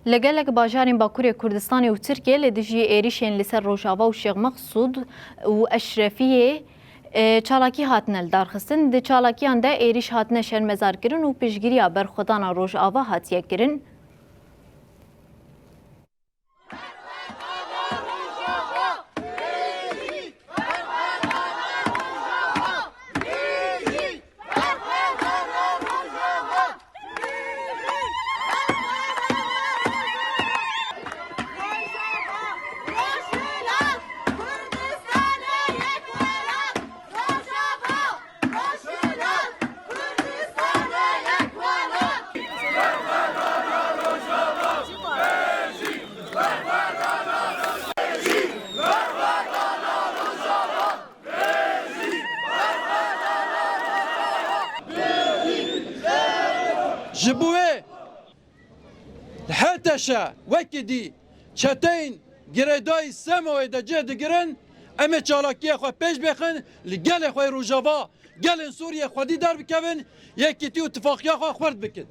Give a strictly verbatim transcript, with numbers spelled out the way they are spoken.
Li gelek bajarên Bakurê Kurdistanê û Tirkiyê li dijî êrîşên li ser Rojava û Şêx Meqsûd û Eşrefiyê, e, çalakî hatine lidarxistin. Di çalakiyan de êrîş hatine şermezarkirin û piştgiriya berxwedana Rojava hatiye kirin. Ji bo wê li her teşe wekî dî çeteyên girêdayî Semawê de cih digirin, em ê çalakiyê xwe pêş bêxin, li gelê xwe yê Rojava, gelên Sûriyê xwedî derbikevin, yekîtî û tifaqiya xwe xurt bikin.